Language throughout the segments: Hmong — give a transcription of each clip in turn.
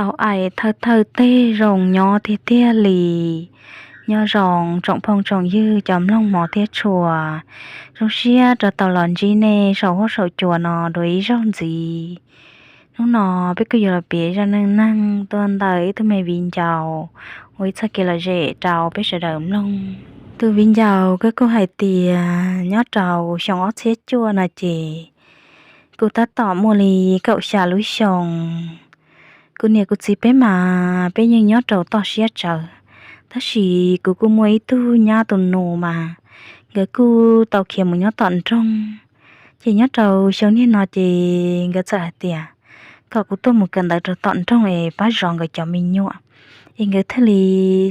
Tau aim thawj thawj teg zoo nyob tiag tiag li. Nyob zoo tsoom phooj tsoom ywg cov mloog hmov thiab tshua, zoo siab rov tau los ntsib nej saum huab saum cua no dua ib zaug ntxiv. Hnub no peb kuj yuav los piav zaj neej neeg tuaj ntawm ib tug me viv ncaus ua ib txoj kev lom zem rau peb sawv daws mloog. Tus viv ncaus kuj hais tias nyob rau xyoo ob txhiab cuaj no ces kuj tab tom muaj li kaum xya lub xyoo. Kuv niam kuv txiv peb mas peb yeej nyob rau toj siab tsawv, tab sis kuv kuj muaj ib tug nyab tus nus mas nkawd kuj tau khiav mus nyob tom nroog. Ces nyob rau xyoo niaj no ces nkawd txawm hais tias kom kuv tuaj mus kawm ntawv rau tom nroog es pab zov nkawd cov me nyuam, es nkawd thiaj li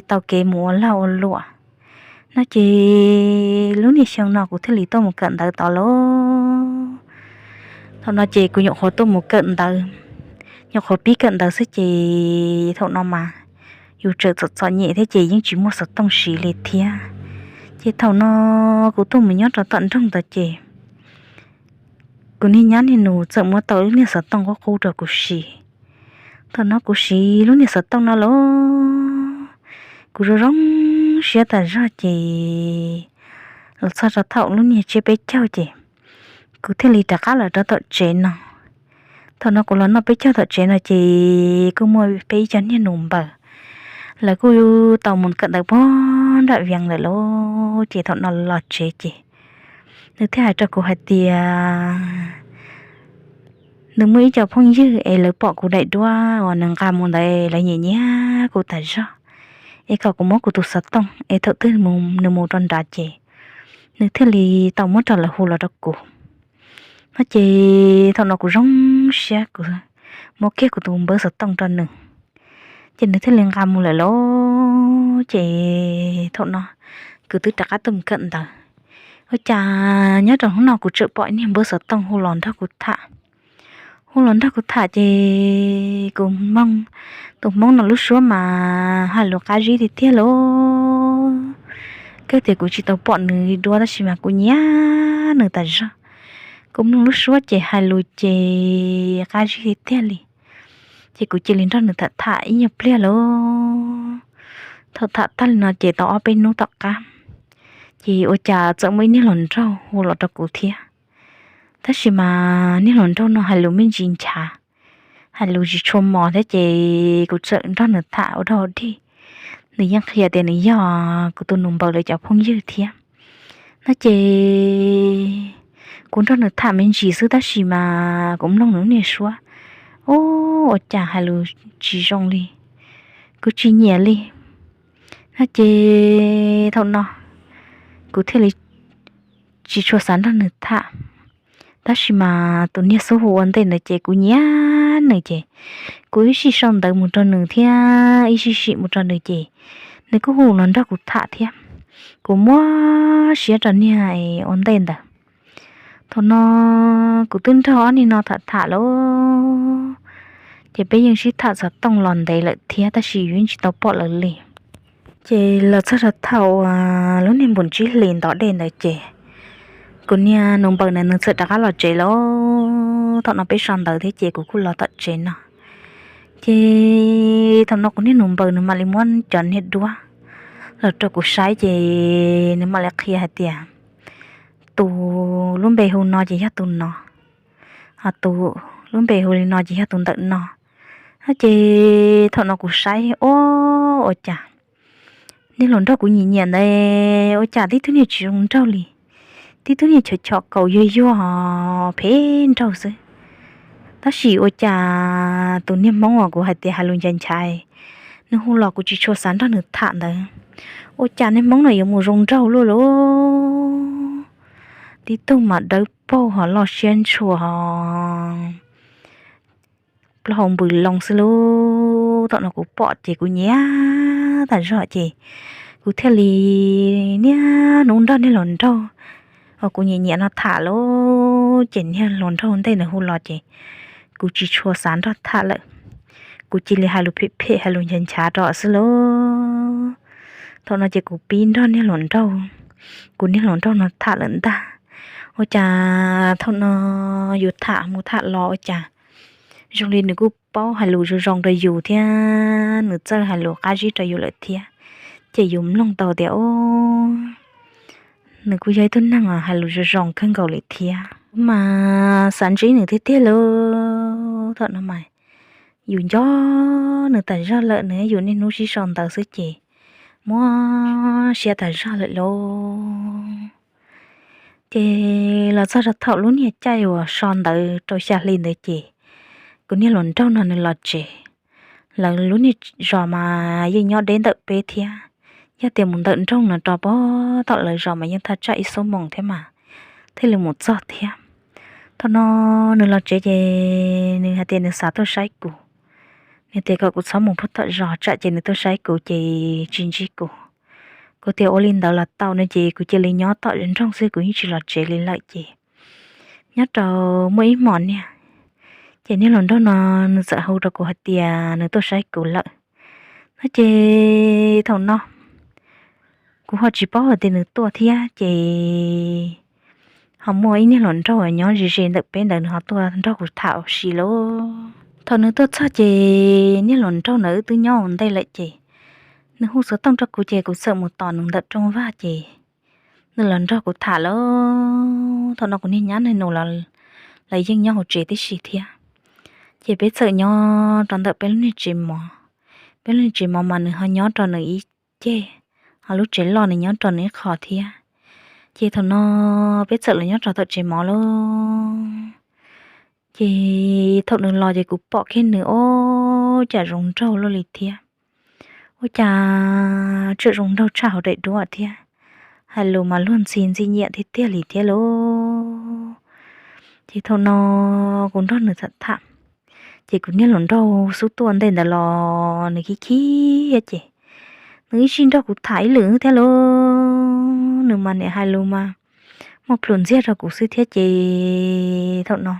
tau kev mus ua lag ua luam no. Ces lub niag xyoo no kuv thiaj li tuaj mus kawm ntawv tod lauj. Thaum no ces kuv nyuam qhuav tuaj mus kawm ntawv, nyuam qhuav pib kawm ntawv xwb ces thaum no mas yus tseem txom txom nyem thiab ces yeej tsis muaj xov tooj siv li thiab. Ces thaum no kuv tuaj mus nyob rau tom nroog tod ces kuv niag nyab niag nus txawm muab tau lub niag xov tooj qub qub rau kuv siv. Thaum no kuv siv lub niag xov tooj no lauj, kuv zoo zoo siab tas zog ces los txog rau thaum lub niag tsiab peb caug ces kuv thiaj li rov qab los rau tom tsev no. Thaum no kuv los noj peb caug tom tsev no ces kuj muaj peb ib co niag nus npaws, lawv kuj tau mus kawm ntawv puag nram Vias lawm lauj. Ces thaum no los tsev ces nws thiaj hais rau kuv hais tias nws muaj ib co phooj ywg es lawv pom kuv daim duab uas nws nqa mus ntawd lawv nyiam nyiam kuv tas zog, es kom kuv muab kuv tus xov tooj es thaum twg nws mus rau nrad ces nws thiaj li tau muab rau lawv hu los rau kuv no. Ces thaum no kuv zoo siab kuv muab kiag kuv tus npawb xov tooj rau nws, ces nws thiaj li nqa mus lawm lauj. Ces thaum no kuv twb rov qab tuaj mus kawm ntawv, ua cas nyob rau hnub no kuv tseem pom niag npawb xov tooj hu los nrog kuv tham. Hu los nrog kuv tham ces kuv mloog tus hmoob no lub suab mas hais lus qab zib tiag tiag lauj. Kawg tias kuv tsis tau pom nws li dua tab sis mas kuv nyiam nws tas zog. Kuv mloog lub suab ces hais lus ces qab zib tiag tiag li. Ces kuv cia li nrog nws tham tham ib nyuag pliag lauj. Thaum tham tag li no ces tau ob peb hnub tom qab, ces ua cas txawm muaj ib niag hluas nraug hu los rau kuv thiab. Tab sis mas niag hluas nraug no hais lus me ntsis nchav, hais lus tsis tshua mos thiab ces kuv txawm nrog nws tham ua dog dig. Nws yeej qhia tias nws yog kuv tus nus npaws lawv cov phooj ywg thiab no ces kuv nrog nws tham me ntsis xwb tab sis mas kuv mloog nws niag suab, ub, ua cas hais lus tsis zoo li, kuv tsis nyiam li no ces thaum no kuv thiaj li tsis tshua xav nrog nws tham. Tab sis mas tus niag xub hu ua ntej ntawd ces kuv nyiam nws ces kuv ib sij sau ntawv mus rau nws thiab ib sij sim mus rau nws ces nws kuj hu los nrog kuv tham thiab. Kuv muab siab rau niag ua ntej ntawd. Thaum no kuv twb nrog ob niag no tham tham lauj, ces peb yeej sib tham xov tooj los ntev lawm thiab tab sis yus yeej tsis tau pom lawv li. Ces los txog rau thaum lub niag npus tsib hlis ntov dej ntawd ces kuv niag nus npaws na nws txawm rov qab los tsev lauj. Thaum no peb so ntawv thiab ces kuv kuj los tom tsev no. Ces thaum no kuv niag nus npaws nws mam li muab cov niag duab los rau kuv saib ces nws mam li qhia hais tias tus lub npe hu no ces yog tus no, ho tus lub npe hu li no ces yog tus ntawm no. Ces thaum no kuv saib, ua cas niag hluas nraug kuv nyiam nyiam ntawd ua cas tib tug niag tsis zoo nraug li, tib tug niag chom chom kaus yuag yuag phem nraug xwb. Tab sis ua cas tus niag hmoob uas kuv hais tias hais lus nchav nchav, nws hu los kuv tsis tshua xav nrog nws tham ntawd, ua cas niag hmoob no yuav mus zoo nraug luaj lauj. Tib tug mas dawb paug ho loj siab ntshua ho plaub hau npws loo xwb lauj. Thaum no kuv pom ces kuv nyiam tas zog ces kuv thiaj li niaj hnub nrog niag hluas nraug uas kuv nyiam nyiam no tham lauj. Ces niag hluas nraug ntej nws hu los ces kuv tsis tshua xav nrog tham lawm, kuv cia li hais lus phem phem hais lus nchav nchav rau xwb lauj. Thaum no ces kuv pib nrog niag hluas nraug, kuv niag hluas nraug no tham lawm ntag. Ua cas thaum no yus tham mus tham los ua cas zoo li nws kuj paub hais lus zoo zoo rau yus thiab nws txawj hais lus qab zib rau yus lawm thiab, ces yus mloog tau tias, o, nws kuj yog ib tug neeg hais lus zoo zoo kawg nkaus li thiab. Mas xav ntsib nws tiag tiag lauj. Thaum no mas yus nco nws tas zog lawm, nws yus niaj hnub sib sau ntawv xwb ces muab siab tas zog lawm lauj. Ces los txog rau thaum lub niag caij uas so ntawv rau xya hli ntawd ces kuv niag hluas nraug no nws los tsev. Lawv lub niag zos mas yeej nyob deb ntawm peb thiab, yog tias mus ntawm nroog no rau pem tom lawv zos mas yeej thaj tsam ib xuab moos thiab mas thiaj li mus txog thiab. Thaum no nws los tsev ces nws hais tias nws xav tuaj saib kuv, nws tias kom kuv txhob mus pem tom zos tsam ces nws tuaj saib kuv ces tsis ntsib kuv. Kuv tias ua li ntawd los tau no ces kuv cia li nyob tom nroog xwb, kuv yeej tsis los tsev li lawm ces nyob rau muaj ib hmos niag, ces niag hluas nraug no nws txawm hu rau kuv hais tias nws tuaj saib kuv lawm. No ces thaum no kuv ho tsis paub hais tias nws tuaj thiab ces ho muaj ib niag hluas nraug nyob ze ze ntawm peb ntawd nws ho tuaj nrog kuv tham ua si lauj. Thaum nws tuaj txog ces niag hluas nraug ntawd wb twb nyob ua ntej lawm ces nws hu xov tooj rau kuv ces kuv txawm mus tos nws ntawm rooj vag ces nws los nrog kuv tham lauj. Thaum no kuv niag nyab niag nus los lawv yeej nyob hauv tsev tib si thiab. Ces peb txawm nyob rau ntawm peb lub niag tsev mov. Peb lub niag tsev mov mas nws ho nyob rau nws ib ceg, ho lub tsev loj nws nyob rau nws ib qho thiab. Ces thaum no peb txawm los nyob rau tom tsev mov lauj. Ces thaum nws los ces kuv pom kiag nws, ua cas zoo nraug luaj li thiab. Ua cas tseem zoo nraug tshaj hauv daim duab thiab, hais lus mas luag ntxhi ntxim nyiam tiag tiag li thiab lauj. Ces thaum no kuv nrog nws tham tham, ces kuv niag hluas nraug xub tuaj ntej ntawd los nws khib khib ces nws ib sij nrog kuv tham ib lwm thiab lauj. Nws mas niam hais lus mas muaj plhus ntxiag rau kuv xwb thiab ces thaum no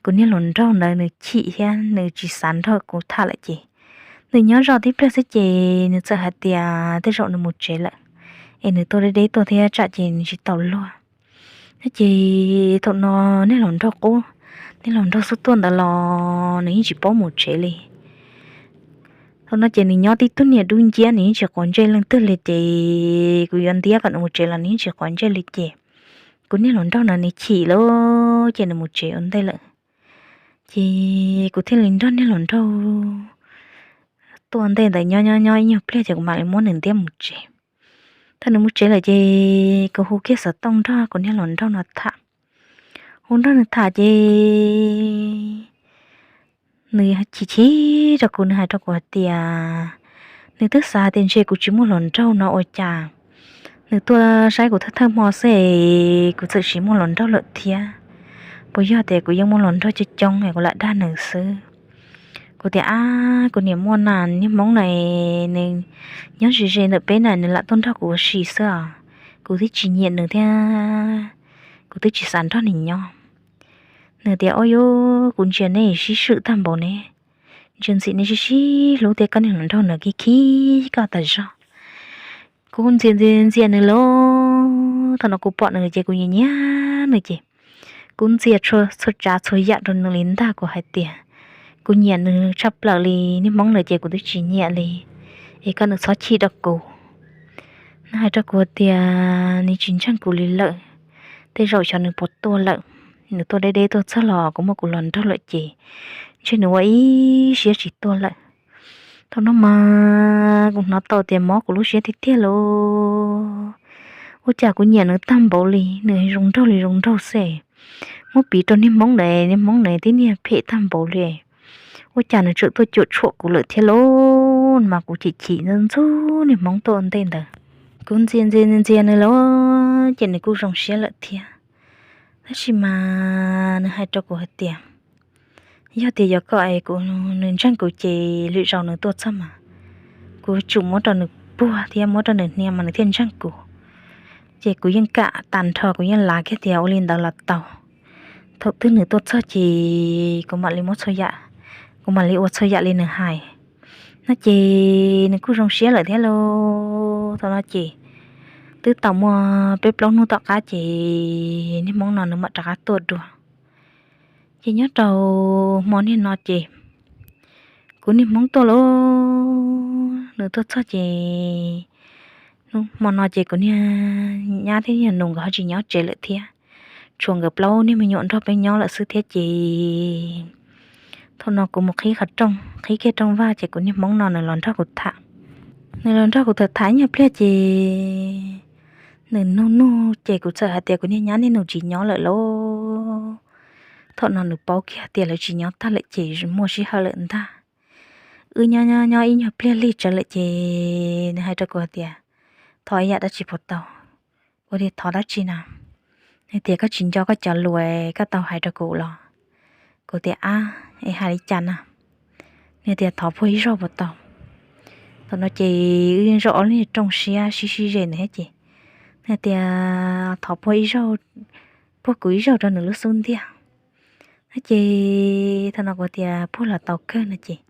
kuv niag hluas nraug ntawd nws chim thiab nws tsis xav nrog kuv tham lawm ces nws nyob zoj tib pliag xwb ces nws txawm hais tias tej zaum nws mus tsev lawm, es nws tuaj deb deb tuaj thiab tsam ces nws tsis tau luag. Ces thaum no niag hluas nraug qub, niag hluas nraug xub tuaj ntawd los nws yeej tsis paub mus tsev li. Thaum no ces nws nyob tib tug niag dub nciab, nws yeej tsis quav ntsej leej twg li ces kuv yuav ntiab kom nws mus tsev los nws yeej tsis quav ntsej li ces kuv niag hluas nraug no nws chim lauj ces nws mus tsev ua ntej lawm. Ces kuv thiaj li nrog niag hluas nraug tuaj ntej ntawd nyob nyob nyob ib nyuag pliag ces kuv mam li muab nws ntiab mus tsev. Thaum nws mus tsev lawm ces kuv hu kiag xov tooj nrog kuv niag hluas nraug no tham. Hu nrog nws tham ces nws chim chim rau kuv, nws hais rau kuv hais tias nws twb xav tias ntshe kuv tsis muaj hluas nraug no ua cas nws tuaj saib kuv thawj thawj hmo xwb es kuv txawm sis muaj hluas nraug lawm thiab. Puas yog tias kuv yeej muaj hluas nraug coob coob es kuv lam dag nws xwb? Kuv tias ab, kuv niam muaj na, niag hmoob na, nws nyob ze ze ntawm peb na, nws lam tuaj nrog kuv ua si xwb os. Kuv twb tsis nyiam nws thiab kuv twb tsis xav nrog nws nyob. Nws tias, o, yus, kuv ntsia neb sib swm tag npaum ne, ntsia ntxim nej sib sib hlub thiab koj niag hluas nraug nws khib khib koj tas zog. Kuv ntxias ntxias ntxias nws lauj, thaum no kuv pom nws ces kuv nyiam nyiam nws ces kuv ntxias txhua tsav txhua yam rau nws li ntag. Kuv hais tias kuv nyiam nws tshaj plaws li, niag hmoob ntawd ces kuv twb tsis nyiam li, es kom nws txhob chim rau kuv. Nws hais rau kuv tias nws tsis ntseeg kuv li lawm, tej zaum xyov nws puas tuaj lawm. Nws tuaj deb deb tuaj txog los kuv muaj kuv hluas nraug lawm ces ntshe nws ua ib siab tsis tuaj lawm. Thaum no mas kuv hnov tau tias mob kuv lub siab tiag tiag lauj. Ua cas kuv nyiam nws tag npaum li, nws zoo nraug li zoo nraug xwb, muab piv rau niag hmoob ntawd, niag hmoob ntawd tib niag phem tag npaum li. Ua cas nws tseem tuaj cuam tshuam kuv lawm thiab lauj, mas kuv chim chim ntxub niag hmoob tuaj ua ntej ntawd. Kuv ntxias ntxias ntxias nws lauj ces nws kuj zoo siab lawm thiab. Tab sis mas nws hais rau kuv hais tias yog tias yuav kom es kuv, nws ntseeg kuv ces lwm zaus nws tuaj txog mas kuv tsum muab rau nws puag thiab muab rau nws hnia mas nws thiaj ntseeg kuv. Ces kuv yeej kam tag nrho, kuv yeej lav kiag tias ua li ntawd los tau. Thaum twg nws tuaj txog ces kuv mam li muab txhua yam, kuv mam li ua txhua yam li nws hais. No ces nws kuj zoo siab lawm thiab lauj. Thaum no ces twb tau muaj peb plaub hnub tom qab ces niag hmoob no nws mam rov qab tuaj dua. Ces nyob rau hmo niag no ces Kuv niag hmoob tuaj lauj, nws tuaj txog ces hnub hmo no ces kuv niag nyab thiab niag nus nkawd ho tsis nyob tsev lawm thiab, tshuav nkawd plaub niag me nyuam nrog peb nyob lawm xwb thiab ces thaum no kuv mus qhib qhov rooj, qhib kiag rooj vag ces kuv niag hmoob no nws los nrog kuv tham. Nws los nrog kuv tham tham ib nyuag pliag ces nws nug nug ces kuv txawm hais tias kuv niag nyab niag nus tsis nyob lawm lauj. Thaum no nws paub kiag tias lawv tsis nyob tag lawm ces muaj sij hawm lawm ntag. Wb nyob nyob ib nyuag pliag lig tsawv lawm ces nws hais rau kuv hais tias, thov ib yam dab tsi puas tau? Kuv tias, thov dab tsi na? Nws tias, koj tsis nco koj cov lus koj tau hais rau kuv los? Kuv tias, ab, es hais li cas na? Nws tias, thov puag ib zaug puas tau? Thaum no ces wb yeej zoj ob lub niag rooj siab sib sib ze ntawd thiab ces nws tias, thov puag ib zaug, puag kuv ib zaug rau nws lub xub ntiag. Ces thaum no kuv tias, puag los tau kawg no ces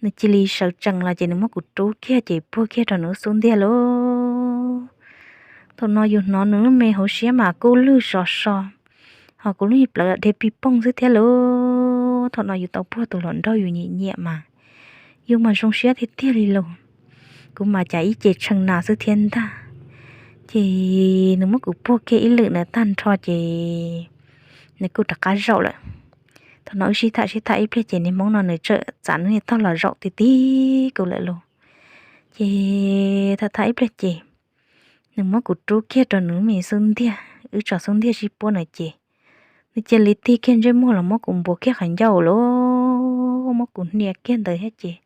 nws cia li sawv tsees los ces nws muab kuv rub kiag ces puag kiag rau nws lub xub ntiag lauj. Thaum no yus hnov nws lub me hauv siab mas kub lwg so so, ho kuv lub niag plawv dhia pig poog xwb thiab lauj. Thaum no yus tau puag tus hluas nraug yus nyiam nyiam mas yus mas zoo siab tiag tiag li lauj. Kuv mas cas ib ce tshee nas xwb thiab ntag. Ces nws muab kuv puag kiag ib lwm na tag nrho ces nws kuj rov qab zaum lawm. Thaum no wb sib tham sib tham ib pliag ces niag hmoob no nws txawm txav nws niag tog los zaum ti ti kuv lawm lauj. Ces tham tham ib pliag ces nws muab kuv rub kiag rau nws me xub ntiag, wb tso xub ntiag sib puab na ces nws cia li tig kiag ntsej muag los muab kuv npuav kiag qhov ncauj lauj, muab kuv hnia kiag ntawd thiab ces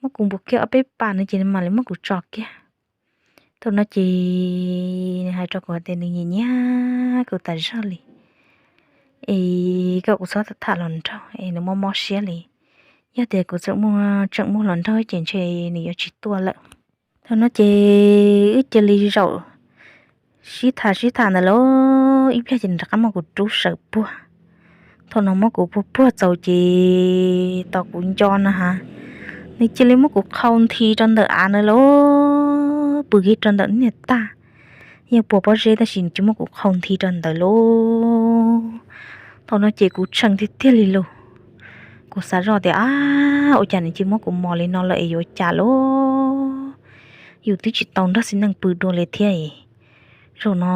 muab kuv npuav kiag ob peb pas no ces nws mam li muab kuv tso kiag. Thaum no ces nws hais rau kuv tias nws nyiam nyiam kuv tas zog li, es kom kuv txhob tham los nraug es nws mob mob siab li. Yog tias kuv tseem muaj, tseem muaj hluas nraug ces ntshe nws yuav tsis tuaj lawm. Thaum no ces wb cia li zaum sib tham sib tham ntawd lauj, ib pliag ces nws rov qab muab kuv rub sawv puag. Thaum no muab kuv puag puag txaus ces tos kuv nco no ha, nws cia li muab kuv qhau nthi rau ntawm av ntawd lauj, pw kiag rau ntawm niag tag, yeej puas pob zeb tab sis nws cia muab kuv qhau nthi rau ntawd lauj. Thaum no ces kuv tshee tiag tiag li lauj. Kuv xav zoj tias, ab, ua cas nws cia muab kuv mos li no lawm es yuav cas lauj? Yus twb tsis tau nrog txiv neej pw dua li thiab es, zaum no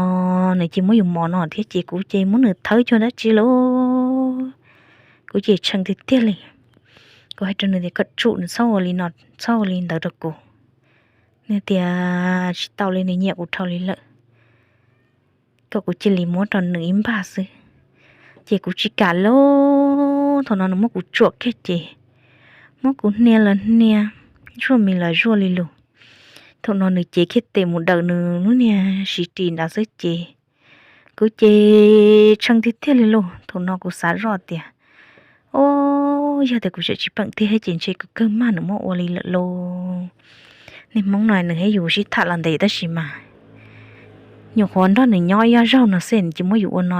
nws cia muab yus mos no thiab ces kuv ces muab nws thawb cuag dab tsi lauj. Kuv ces tshee tiag tiag li. Kuv hais rau nws tias koj tsum nws txhob ua li no, txhob ua li ntawd rau kuv. Nws tias tsis tau li, nws nyiam kuv dhau li lawm, kom kuv cia li muab rau nws ib npag xwb. Ces kuv tsis kam lauj. Thaum no nws muab kuv tsuam kiag ces muab kuv hnia los hnia, zuaj mis los zuaj li lus. Thaum no nws cev kiag tes mus daws nws lub niag siv ris nrad xwb ces kuv ces tshee tiag tiag li lauj. Thaum no kuv xav zoj tias, o, yog tias kuv tseem tsis peem tiag thiab ces ntshe kuv kawg mag nws muab ua li lawm lauj. Niag hmoob no nws thiab yus sib tham los ntev tab sis mas nyuam qhuav nrog nws nyob ib zaug no xwb nws cia muab yus ua no,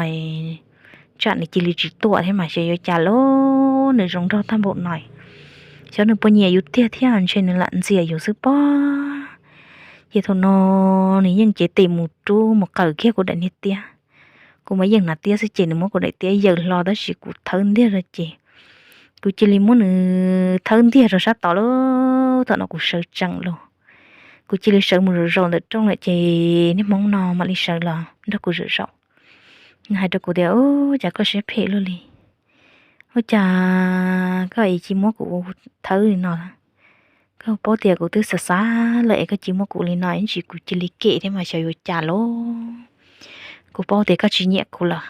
tsam nws cia li tsis tuaj thiab mas xyov yuav cas lauj. Nws zoo nraug tag npaum no, xyov nws puas nyiam yus tiag thiab ntshe nws lam ntxias yus xwb pob. Ces thaum no nws yeej cev tes mus rub mus qawm kiag kuv daim niag tiab. Kuv mas yeej hnav tiab xwb ces nws muab kuv daim tiab yaws hlo tab sis kuv thawb ntiag rau ces kuv cia li muab nws thawb ntiag rau sab tod lauj. Thaum no kuv sawv tsees lauj, kuv cia li sawv mus zaum zaum ntawm rooj lawm ces niag hmoob no mam li sawv los nrog kuv zaum zaum. Nws hais rau kuv tias, ua cas koj siab phem luaj li? Ua cas koj es cia muab kuv thawb li no? Koj paub tias kuv twb xav xav lawm es koj cia muab kuv li no ib ntsis kuv cia li kem thiab mas xyov yuav cas lauj. Kuv paub tias koj tsis nyiam kuv lawm,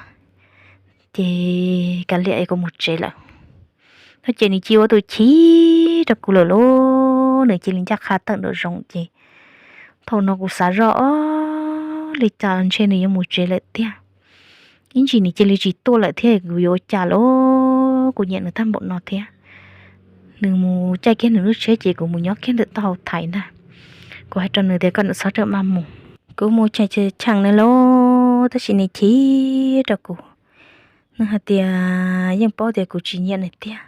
ces kav liam es kuv mus tsev lawm. Thaum ces nws cia ua tus chim rau kuv lawm lauj, nws cia li ncaj qha tawm nraum zoov ces thaum no kuv xav zoj, o, li cas ntshe nws yuav mus tsev lawm tiag. Ib ntsis nws cia li tsis tuaj lawm thiab kuv yuav ua cas lauj, kuv nyiam nws tag npaum no thiab. Nws mus caij kiag nws lub tsheb ces kuv mus nyob kiag ntawm taub hau thaiv ntag. Kuv hais rau nws tias koj nws txhob rawm maj mus. Kuv mus cheem cheem nws lauj, tab sis nws chim rau kuv. Nws hais tias yeej paub tias kuv tsis nyiam nws tiag,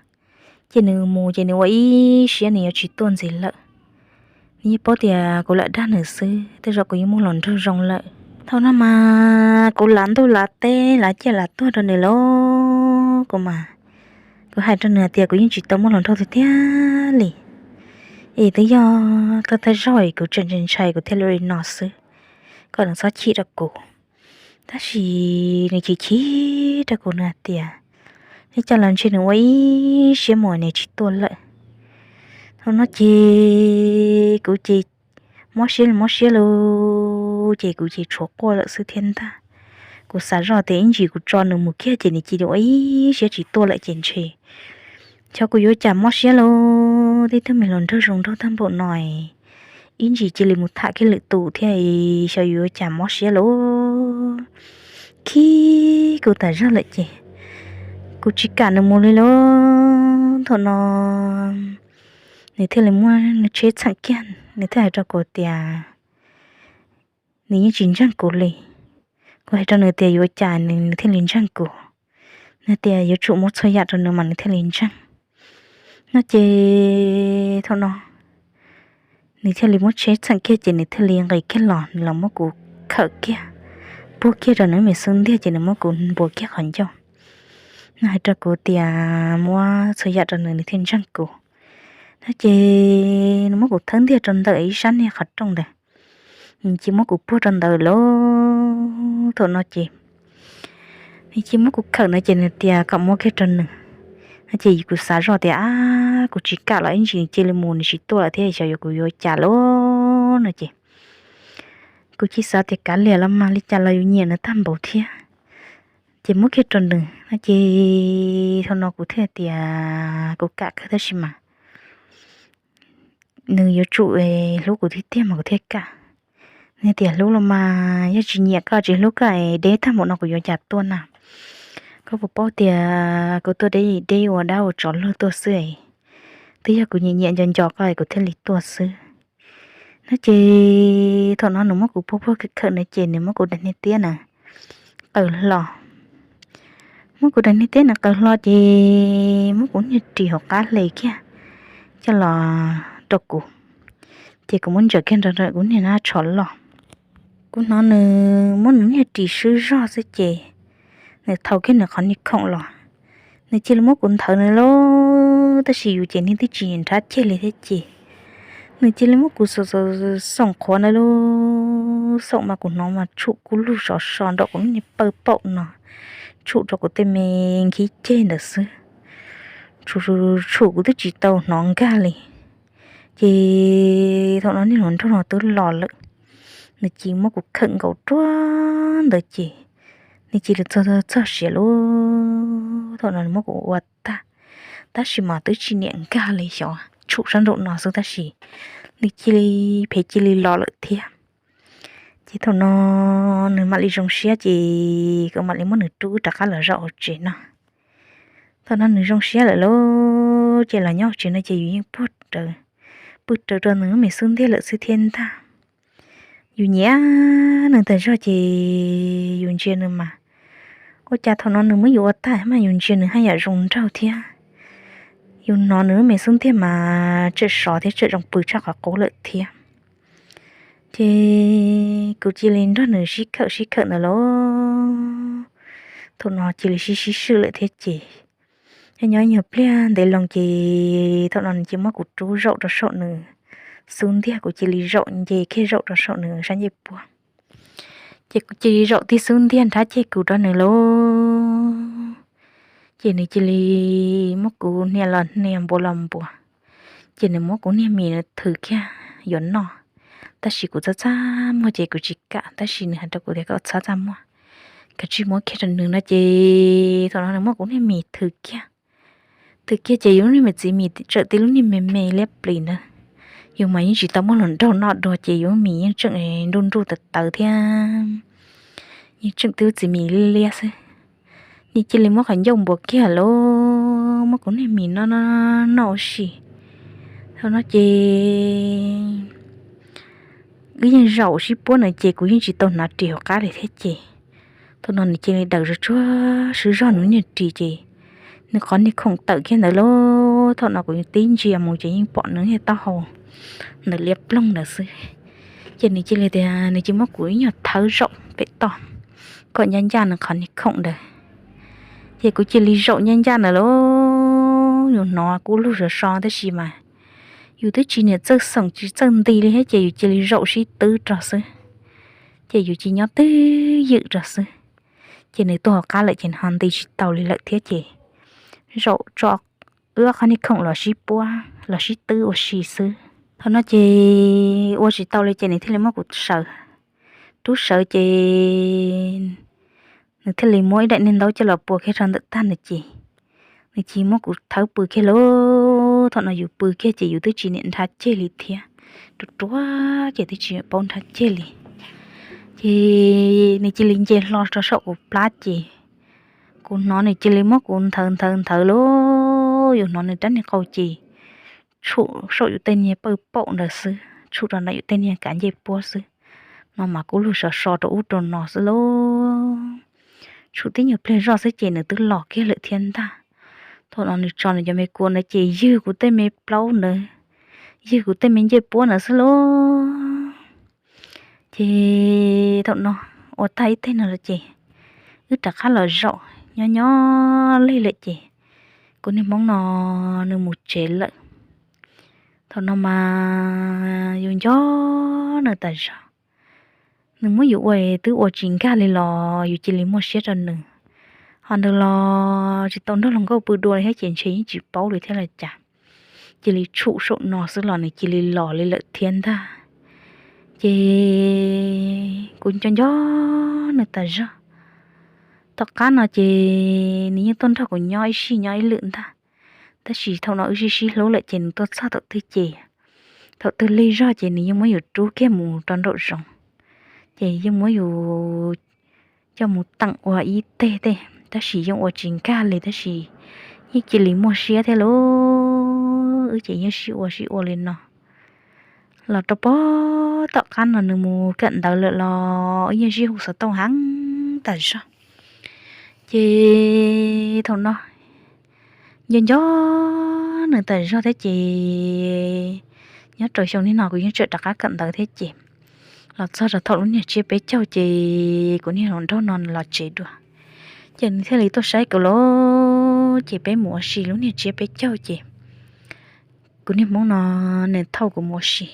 ces nws mus ces nws ua ib siab nws yuav tsis tuaj ntxiv lawm. Nws yeej paub tias kuv lam dag nws xwb, tej zaum kuv yeej muaj hluas nraug zoo lawm. Thaum no mas kuv lav ntuj lav teb lav ciaj lav tuag rau nws lauj, kuv mas, kuv hais rau nws hais tias kuv yeej tsis tau muaj hluas nraug tiag tiag. li, es twb yog tag tag zog kuv tseem ntshai kuv thiaj li ua li no xwb, kom nws txhob chim rau kuv. Tab sis nws chim chim rau kuv, nws hais tias, Li cas los ntshe nws ua ib siab mus nws tsis tuaj lawm. Thaum no ces kuv ces mob siab mob siab lauj, ces kuv ces tshuav quaj lawm xwb thiab ntag. Kuv xav zoj tias ib ntsis kuv tso nws mus kiag ces nws cia li ua ib siab tsis tuaj lawm ces ntshe xyov kuv yuav cas mob siab lauj, tib tug me hluas nraug zoo nraug tag npaum no, ib ntsis cia li mus tham kiag lwm tus thiab, xyov yuav cas mob siab lauj. Khib kuv tas zog lawm ces kuv tsis kam nws mus li lauj. Thaum no nws thiaj li muab tsheb txheem kiag, nws thiaj hais rau kuv tias nws yeej tsis ntseeg kuv li. Kuv hais rau nws tias yuav cas nws thiaj li ntseeg kuv, nws tias yuav tsum muab txhua yam rau nws mas nws thiaj li ntseeg. No ces thaum no nws thiaj li muab tsheb txheem kiag ces nws thiaj li nqis kiag los, nws los muab kuv khawm kiag, puag kiag rau nws me xub ntiag ces nws muab kuv npuas kiag qhov ncauj. Nws hais rau kuv tias muab txhua yam rau nws nws thiaj ntseeg kuv. No ces nws muab kuv thawb ntiag rau ntawm ib sab niag qhov rooj ntawd, nws cia muab kuv puag rau ntawd lauj. Thaum no ces nws cia muab kuv khawm no ces nws tias kom muab kiag rau nws. No ces kuv xav zoj tias, Ab, kuv tsis kam los ib ntsis nws cia li mus nws tsis tuaj lawm thiab xyov yuav kuv yuav cas lauj. No ces kuv cia xav tias kav liam los mas, li cas los yus nyiam nws tag npaum thiab, ces muab kiag rau nws. No ces thaum no kuv thiaj tias kuv kam kawg tab sis mas nws yuav tsum hlub kuv tiag tiag mas kuv thiaj kam. Nws tias hlub los mas yog tsis nyiam koj tsis hlub koj es deb tag npaum no kuv yuav cas tuaj na. Koj puas paub tias kuv tuaj deb deb ua dab ua tsov luag tuaj xwb, twb yog kuv nyiam nyiam nco nco koj es kuv thiaj li tuaj xwb. No ces thaum no nws muab kuv puag puag khawm khawm no ces nws muab kuv daim niag tiab na qaws hlo. Muab kuv daim niag tiab na qaws hlo ces muab kuv niag ris hauv qab hle kiag coj los rau kuv, ces kuv muab ntsaws kiag nrog kuv niag nab tsho loj. Kuv hnov nws muab nws niag ris swb zog xwb ces nws thau kiag nws qhov niag khoom los, nws cia li muab kuv nthawv nws lauj. Tab sis yus ces niag twb tsis nrhav ceg li thiab ces nws cia li muab kuv xoom xoom qhuav ntawd lauj. Xoom mas kuv hnov mas tshum kub lug sov so nrog kuv niag pawg paum no, tshum rau kuv tej me nkhib ceg ntawd xwb. Tshum tshum kuv twb tsis tau hnov nkag li. Ces thaum no niag hluas nraug no twb los lawm, nws cia li muab kuv khawm nkaus ruag ntawd ces nws cia li txog txog siav lauj. Thaum no nws muab kuv ua tag, tab sis mas twb tsis niam nkag li, xyov tshum sab nraum no xwb tab sis nws cia li phem cia li los lawm thiab. Ces thaum no nws mam li zoo siab ces kuv mam li muab nws rub rov qab los zaum hauv tsev no. Thaum no nws zoo siab lawm lauj, ces los nyob hauv tsev no ces yus yeej pw raws rau nws lub me xub ntiag lawm xwb thiab ntag. Yus nyiam nws tas zog ces yus ntsia nws mas, ua cas thaum no nws muab yus ua tag mas yus ntsia nws haj yam zoo nraug thiab. Yus hnov nws lub me xub ntiag mas tseem sov thiab tseem zoo pw tshaj qhov qub lawm thiab. Ces kuv cia li nrog nws sib khawm sib khawm ntawd lauj. Thaum no cia li sib sib swm lawm thiab ces nyob nyob ib nyuag pliag ntev loo ces thaum no nws cia muab kuv rub zaum rau saum nws xub ntiag, kuv cia li zaum nce kiag zaum rau saum nws sab ncej puag. Ces kuv cia li zaum tib xub ntiag nrhav ceg kuv rau nws lauj. Ces nws cia li muab kuv hnia los hnia npuav los npuav, ces nws muab kuv niag mis nws thws kiag yuav noj. Tab sis kuv txaj txaj muag ces kuv tsis kam, tab sis nws hais rau kuv tias kom txhob txaj muag, kav tsij muab kiag rau nws no ces thaum no nws muab kuv niag mis thws kiag. Thws kiag ces yus niag me txiv mis tseem tib lub niag me me liab plis ntawd. Yus mas yeej tsis tau muaj hluas nraug noj dua ces yus mis yeej tseem nruj nruj tawv tawv thiab, yeej tseem tib lub txiv mis liab liab xwb. Nws cia li muab qhov ncauj npuav kiag lauj, muab kuv niag mis noj noj ua si. Thaum no ces wb yeej zaum sib puab no ces kuv yeej tsis tau hnav ris hauv qab li thiab ces thaum no nws cia li daws tsuag tsuag swb zog nws niag ris ces nws qhov niag khoom tawm kiag ntawd lauj. Thaum no kuv tib ntsia mus ces yeej pom nws niag taub hau ntawm liab ploog ntawd xwb. Ces nws cia li tias nws cia muab kuv ib nyuag thawb zaum pem toj kom ncaj ncaj nws qhov niag khoom ntawd. Ces kuv cia li zaum ncaj ncaj ntawd lauj, yus hnov kub lug sov so tab sis mas yus twb tsis niam txawj xoom tsis txawj nti li thiab ces yus cia li zaum sib twb rau xwb, ces yus cia li nyob twj ywm rau xwb. Ces nws tuaj hauv qab lawm ces nws ho nti tsis tau li lawm thiab ces zaum tso wb ob qhov niag khoom los sib puab los sib twb ua si xwb. Thaum no ces ua tsis tau li ces nws thiaj li muab kuv sawv, rub sawv ces nws thiaj li muab ib daim niag ntaub coj los pua kiag rau ntawm tag nws ces nws cia li muab kuv thawb pw kiag lauj. Thaum no yus pw kiag ces yus twb tsis niam nrhav ceg li thiab, ruam ruam ces twb tsis paub nrhav ceg li. Ces nws cia li nce hlo rau saum kuv plab ces kuv hnov nws cia li muab kuv nthawv nthawv nthawv lauj. Yus hnov nws rab niag qau ces tshum saum yus tej niag pawj paum ntawd xwb, tshum rau ntawm yus tej niag kav ncej puab xwb. No mas kuv lug sov so rau ub rau no xwb lauj. Tshum tib nyuag pliag zoj xwb ces nws twb los kiag lawm thiab ntag. Thaum no nws tso nws cov me kua ntawd ces ywg kuv tej me plaub ntawd, ywg kuv tej me ncej puab ntawd xwb lauj. Ces thaum no ua tag ib teg no lawm ces wb rov qab los zaum nyob nyob lig lawm ces kuv niag hmoob no nws mus tsev lawm. Thaum no mas yus nco nws tas zog, nws muab yus ua twb ua tsis nkag li los yus cia li muaj siab rau nws. Ho ntawd los tsis tau nrog luag nkauj pw dua li thiab ces ntshe yeej tsis paub li thiab los cas, cia li tshum saum no xwb los nws cia li los li lawm thiab ntag. Ces kuv nco nco nws tas zog. Tom qab no ces nws yeej tuaj nrog kuv nyob ib sij nyob ib lwm ntag, tab sis thaum no wb sib sib hlub lawm ces nws tuaj txog thaum twg ces thaum twg lig zog ces nws yeej muab yus rub kiag mus rau nraum zoov, ces yeej muab yus coj mus teem ua ib teg tej, tab sis yeej ua tsis nkag li tab sis yeej cia li muaj siab thiab lauj. Wb ces yeej sib ua sib ua li no los rau pog tom qab no nws mus kawm ntawv lawm los yeej sib hu xov tooj heev tas zog. Ces thaum no nco nco nws tas zog thiab ces nyob rau xyoo niaj no kuv yeej tseem rov qab kawm ntawv thiab ces los txog rau thaum lub niag tsiab peb caug ces kuv niag hluas nraug no nws los tsev dua, ces nws thiaj li tuaj saib kuv lawm ces peb mus ua si lub niag tsiab peb caug ces kuv niag hmoob no nws thauj kuv mus ua si.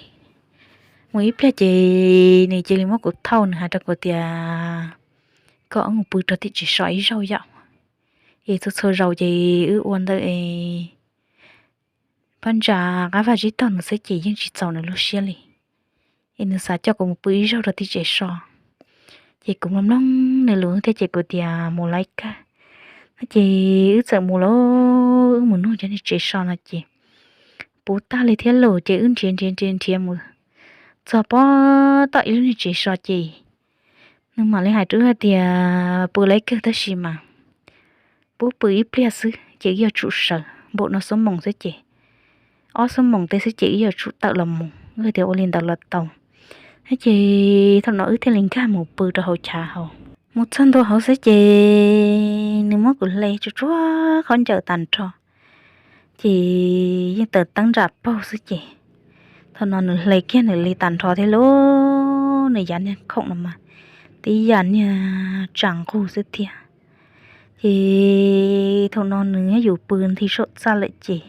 Mus ib pliag ces nws cia li muab kuv thauj, nws hais rau kuv tias koj mus pw rau tim tsev so ib zaug yom, es txhua txhua zaus ces wb ua ntawm phab ntsa qab vaj tsib taug no xwb ces yeej tsis txaus nws lub siab li, es nws xav coj kuv mus pw ib zaug rau tim tsev so. Ces kuv mloog mloog nws lus thiab ces kuv tias mus lawm kawg. No ces wb txawm mus lawm, wb mus nug cov niag tsev so no ces puv tag li thiab lauj, ces wb nrhiav nrhiav nrhiav nrhiav mus txog pog tom ib lub niag tsev so ces nws mam li hais rau wb hais tias pw lawm kawg tab sis mas pub pw ib pliag xwb ces wb yuav tsum sawv, npaum no xuab moos xwb ces ob xuab moos tej xwb ces wb yuav tsum tawm los mus. Wb tias ua li ntawd los tau. Ces thaum no wb thiaj li nkag mus pw rau hauv chav hauv. Mus txog ntua hauv xwb ces nws muab kuv hle tsuag tsuag khaub ncaws tag nrho, ces yeej taws teeb nram paug xwb ces thaum no nws hle kiag nws li tag nrho thiab lauj, nws yav niag khoom no mas tib yam niag tsa nqug xwb thiab. Ces thaum no nws yuav yus pw nthi saum txaj lawm ces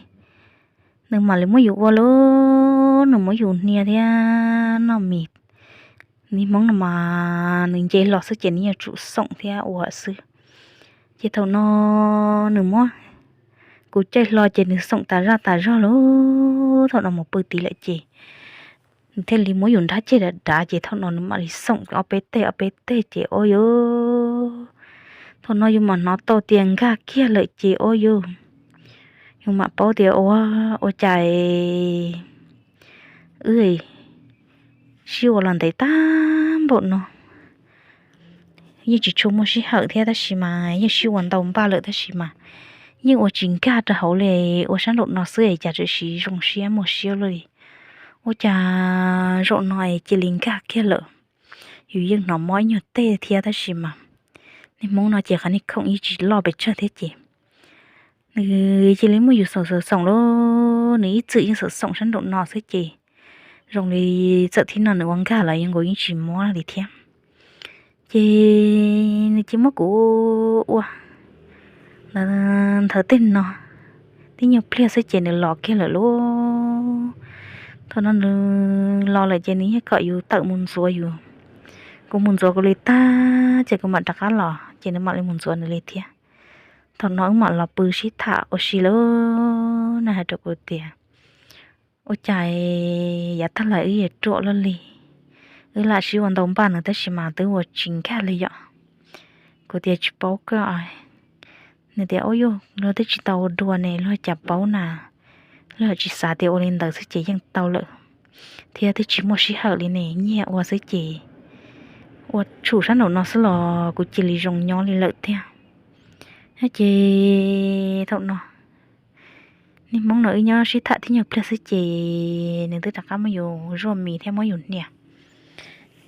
nws mam li muab yus ua lauj, nws muab yus hnia thiab noj mis. Niag hmoob no mas nws nce hlo xwb ces nws yuav tsum xoom thiab ua xwb. Ces thaum no nws muab kuv caij hlo ces nws xoom tas zaj tas zog lauj, thaum no mus pw tid lawm ces nws thiaj li muab yus nrab ceg dav dav ces thaum no nws mam li xoom ob peb teg ob peb teg ces ua yus, thaum no yus mam hnov tau tias nkag kiag lawm ces ua yus, yus mam paub tias ua, ua cas wb sib ua los ntev tag npaum no. Yeej tsis tshua muaj sij hawm thiab tab sis mas yeej sib ua ntau npaj lawm tab sis mas yeej ua tsis nkag rau hauv li, ua sab nraum no xwb es cas tseem zoo siab muaj siab luaj li. Ua cas zaum no es cia li nkag kiag lawm. Yus yeej hnov mob ib nyuag teg thiab tab sis mas niag hmoob no ces qhov niag khoom yeej tsis loj pes tsawg thiab ces nws cia li muab yus xoom xoom xoom lauj, nws ib txwm yeej xoom xoom sab nraum no xwb ces zoo li txawm thib no nws ua nkag los yeej nkaus yeej tsis mob li thiab. Ces nws cia muab kuv ua ntawd tej no, tib nyuag pliag xwb ces nws los kiag lawm lauj. Thaum no nws los lawm ces nws yeej kom yus tawm mus ntxuav yus. Kuv mus ntxuav kuv li tag ces kuv mam rov qab los ces nws mam li mus ntxuav nws li thiab. Thaum no wb mam los pw sib tham ua si lawm, nws hais rau kuv tias, ua cas yav tag los wb yuav ruam luaj li, wb lam sib ua ntau npaj no tab sis mas twb ua tsis nkag li yom. Kuv tias tsis paub koj. Nws tias, ua yog luag twb tsis tau ua dua ne, luag cas paub na, luag tsis xav tias ua li ntawd xwb ces yeej tau lawm, thiab twb tsis muaj sij hawm li ne, nyiag ua xwb ces ua tshum sab nraum no xwb los kuv cia li zoo nyob li lawm thiab. Ces thaum no niag hmoob no wb nyob sib tham tib nyuag pliag xwb ces nws twb rov qab muab yus zuaj mis thiab muab yus hnia.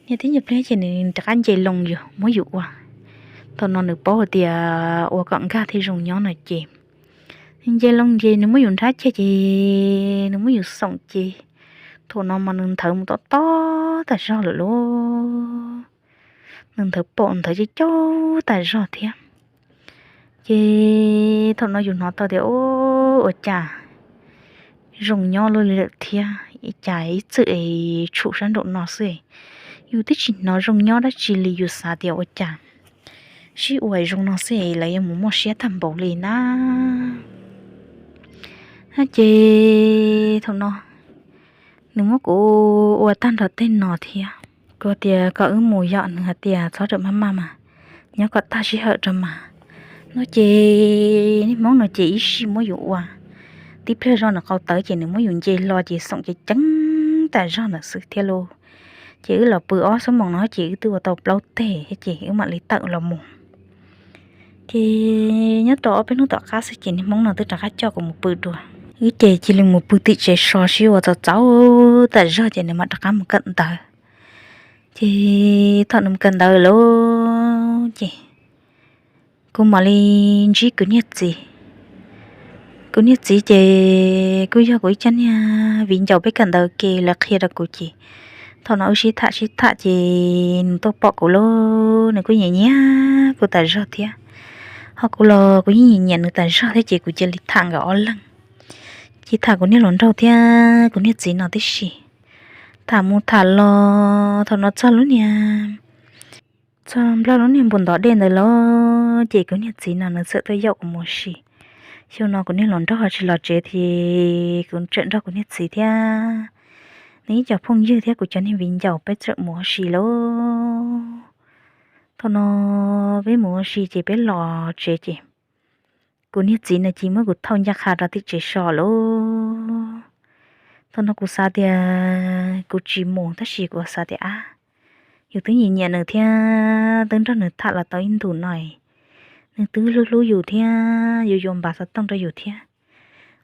Hnia tib nyuag pliag ces nws rov qab nce loo yus muab yus ua. Thaum no nws paub hais tias ua kom nkag thiaj zoo nyob no ces nce loo ces nws muab yus nrhab ceg ces nws muab yus xoom ces thaum no mas nws nthawv mus tob tob tas zog lawm lauj. Nws nthawv paum nthawv coob coob tas zog thiab. Ces thaum no yus hnov tau tias, ua cas zoo nyob luaj li lawm thiab, cas ib txwm es tshum sab nraum no xwb, yus twb tsis hnov zoo nyob dab tsi li, yus xav tias ua cas sib ua zoo no xwb lawv yuav mus muaj siab tag npaum li na. Ces thaum no nws muab kuv ua tag nrho tej no thiab. Kuv tias kom wb mus yom, nws hais tias txhob rawm maj maj mas, nyob kom tag sij hawm rau mas. No ces niag hmoob no ces ib sij muab yus ua, tib pliag zog nws qau tawv ces nws muab yus nce hlo ces xoom ceev ceev tas zog ntawd xwb thiab lauj. Ces wb los pw ob xuab moos no ces wb twb ua tau plaub teg thiab ces wb mam li tawm los mus. Ces nyob tau ob peb hnub tom qab xwb ces niag hmoob no twb rov qab coj kuv mus pw dua. Wb ces cia li mus pw tim tsev so sib ua txaus txaus tas zog ces nws mam rov qab mus kawm ntawv. Ces thaum nws mus kawm ntawv lawm ces kuv mam li ntsib kuv niag txiv. Kuv niag txiv ces kuj yog kuv ib co niag viv ncaus peb kawm ntawv ke, lawv qhia rau kuv ces thaum no wb sib tham sib tham ces nws tuaj pom kuv lauj, nws kuj nyiam nyiam kuv tas zog thiab. Ho kuv los kuv yeej nyiam nyiam nws tas zog thiab ces kuv cia li tham nkawd ob leeg. Ces tham kuv niag hluas nraug thiab kuv niag txiv no tib si. Tham mus tham los thaum no txog lub niag, txog nplog lub niag npus ntov dej ntawd lawm ces kuv niag txiv no nws txawm tuaj yaum kuv mus ua si. Xyoo no kuv niag hluas nraug ho tsis los tsev ces kuv tseem nrog kuv niag txiv thiab nws ib co phooj ywg thiab kuv cov niag viv ncaus peb txawm mus ua si lauj. Thaum no peb mus ua si ces peb los tsev ces kuv niag txiv no cia muab kuv thauj ncaj qha rau tim tsev so lauj. Thaum no kuv xav tias kuv tsis mus tab sis kuv xav tias ab, yus twb nyiam nyiam nws thiab twb nrog nws tham los tau ib ntus no, nws twb hlub hlub yus thiab yuav yuav npav xov tooj rau yus thiab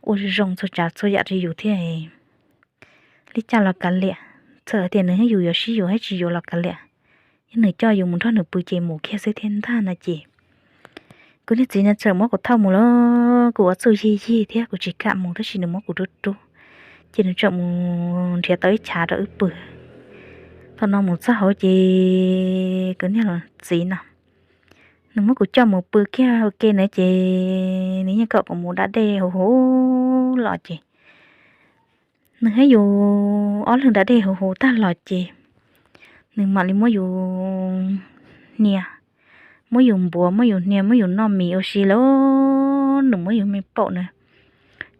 ua zoo txhua tsav txhua yam rau yus thiab li cas los kav liam, txawm hais tias nws thiab yus yuav sib yuav thiab tsis yuav los kav liam, yog nws coj yus mus nrog nws pw ces mus kiag xwb thiab ntag no ces kuv niag txiv no txawm muab kuv thauj mus lawm, kuv ua txuj yig yig thiab kuv tsis kam mus tab sis nws muab kuv rub rub ces nws txawm mus nrhiav tau ib chav rau wb pw. Thaum no mus txog hauv ces kuv niag txiv no nws muab kuv coj mus pw kiag ua ke na ces nws yeej kom kuv mus da dej huv huv los ces nws thiab yus ob leeg da dej huv huv tag los ces nws mam li muab yus hnia, muab yus npuav, muab yus hnia, muab yus noj mis ua si lawm. Nws muab yus me paum na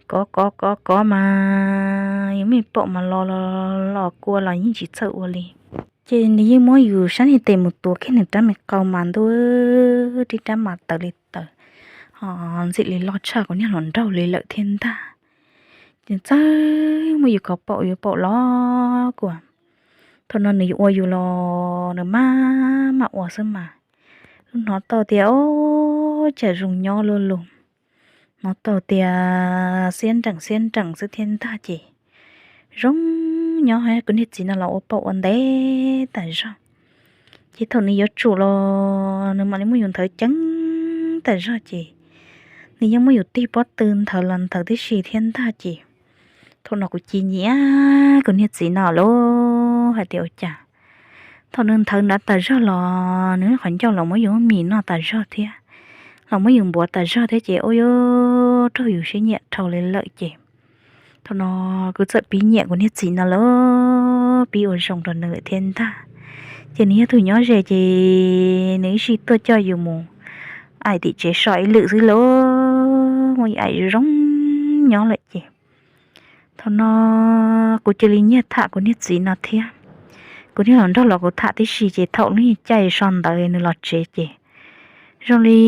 kov kov kov kov mas yus me paum mas los los los kua los yeej tsis txawj ua li. Ces nws yeej muab yus sab niag tes mus tuav kiag nws rab me qau mas ntuj, rib rab mas tawv li tawv, ho ntxim li loj tshaj kuv niag hluas nraug li lawm thiab ntag. Ces txawj muab yus kov paum, yus paum los kua. Thaum no nws yuav ua yus los nws maj mam ua xwb mas, hnov tau tias o, cas zoo nyob luaj lus. Hnov tau tias xiab nreem xiab nreem xwb thiab ntag ces zoo nyob, kuv niag txiv no los ua paum ua ntev tas zog. Ces thaum nws yuav tsum los nws mam li muab yus nthawv ceev tas zog ces nws yeej muab yus tig pob tw nthawv los nthawv tib si thiab ntag ces thaum no kuv cia li nyiam kuv niag txiv no lauj, hais tias ua cas thaum nws nthawv nrad tas zog los nws qhov ncauj los muab yus mis noj tas zog thiab, los muab yus npuav tas zog thiab ces ua yuav raug yus siab nyiam dhau li lawm ces Thaum no kuv txawm pib nyiam kuv niag txiv no lawm, pib ua zoo rau nws lawm thiab ntag. Ces nws yog tus nyob ze ces nws ib sij tuaj coj yus mus aim tim tsev so ib lwm xwb lauj, muaj ib aim zoo nyob lawm ces thaum no kuv cia li nyiag tham kuv niag txiv no thiab. Kuv niag hluas nraug los kuv tham tib si ces thaum lub caij so ntawd nws los tsev ces zoo li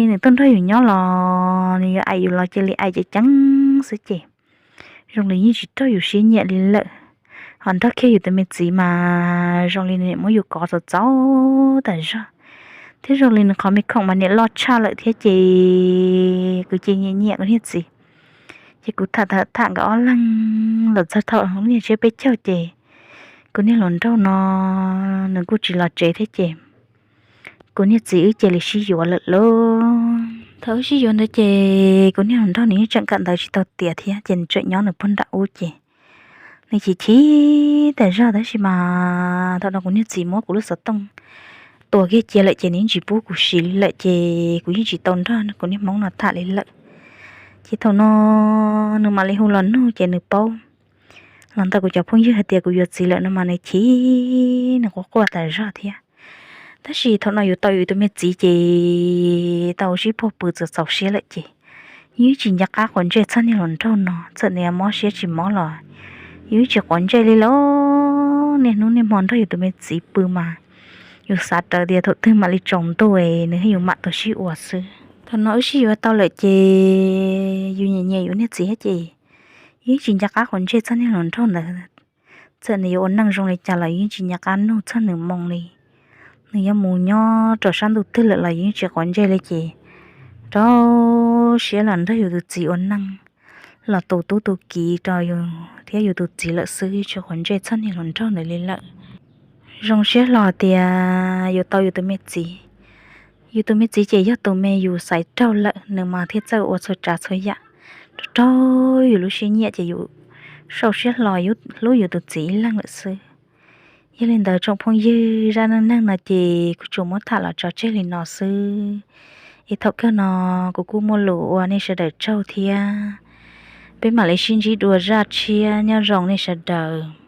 nws tuaj nrog yus nyob los nws yuav aim yus los cia li aim ceev ceev xwb ces zoo li yeej tsis raug yus siab nyiam li lawm. Ho nrog kiag yus tus me txiv mas zoo li nws muab yus kov txaus txaus tas zog, thiab zoo li nws qhov me khoom mas niam loj tshaj lawm thiab ces kuv ces nyiam nyiam kuv niag txiv. Ces kuv tham tham nkawd ob leeg los txog thaum niag tsiab peb caug ces kuv niag hluas nraug no nws kuj tsis los tsev thiab ces kuv niag txiv wb cia li sib yuav lawm lauj. Thaum wb sib yuav ntawd ces kuv niag hluas nraug nws yeej tseem kawm ntawv tsis tau tiav thiab ces nws tseem nyob nws puag nram ub ces nws chim chim tas zog tab sis mas thaum no kuv niag txiv muab kuv lub xov tooj tua kiag cia lawm ces nws yeej tsis pub kuv siv li lawm ces kuv yeej tsis tau nrog kuv niag hmoob no tham li lawm. Ces thaum no nws mam li hu los nug ces nws paub los ntawm kuv cov phooj ywg hais tias kuv yuav txiv lawm no mas nws chim nws quaj quaj tas zog thiab. Tab sis thaum no yus tau yus tus me txiv ces tau sib puag pw txaus txaus siab lawm ces yeej tsis nco qab quav ntsej txog niag hluas nraug no, txawm nws mob siab tsis mob los yus yeej tsis quav ntsej li lauj. Niaj hnub niaj hmo nrog yus tus me txiv pw mas yus xav rawv tias thaum twg mam li tsaus ntuj nws thiab yus mam tau sib ua xwb. Thaum no wb sib yuav tau lawm ces yus nyiam nyiam yus niag txiv thiab ces yeej tsis nco qab quav ntsej txog niag hluas nraug ntawd. Txawm nws yuav ua neej zoo li cas los yeej tsis nco qab nug txog nws moo li. Nws yuav mus nyob rau sab ntuj twg lawm los yeej tsis quav ntsej li ces rau siab los nrog yus tus txiv ua neej, los tu tub tu kiv rau yus thiab yus tus txiv lawm xwb, tsis quav ntsej txog niag hluas nraug ntawd li lawm. Zoo siab hlo tias yus tau yus tus me txiv. Yus tus me txiv ces yog tus me yus xaiv raug lawm, nws mas thiaj txawj ua txhua tsav txhua yam rau raug yus lub siab nyiam ces yus sau siab hlo hlub yus tus txiv ib leeg lawm xwb. Yog li ntawd tsoom phooj ywg, zaj neej neeg no ces kuv tsuas muab tham los tso tseg li no xwb. Es thaum kawg no kuv kuj muaj lus ua nej sawv daws tsaug thiab. Peb mam li sib ntsib dua zaj tshiab, nyob zoo nej sawv daws.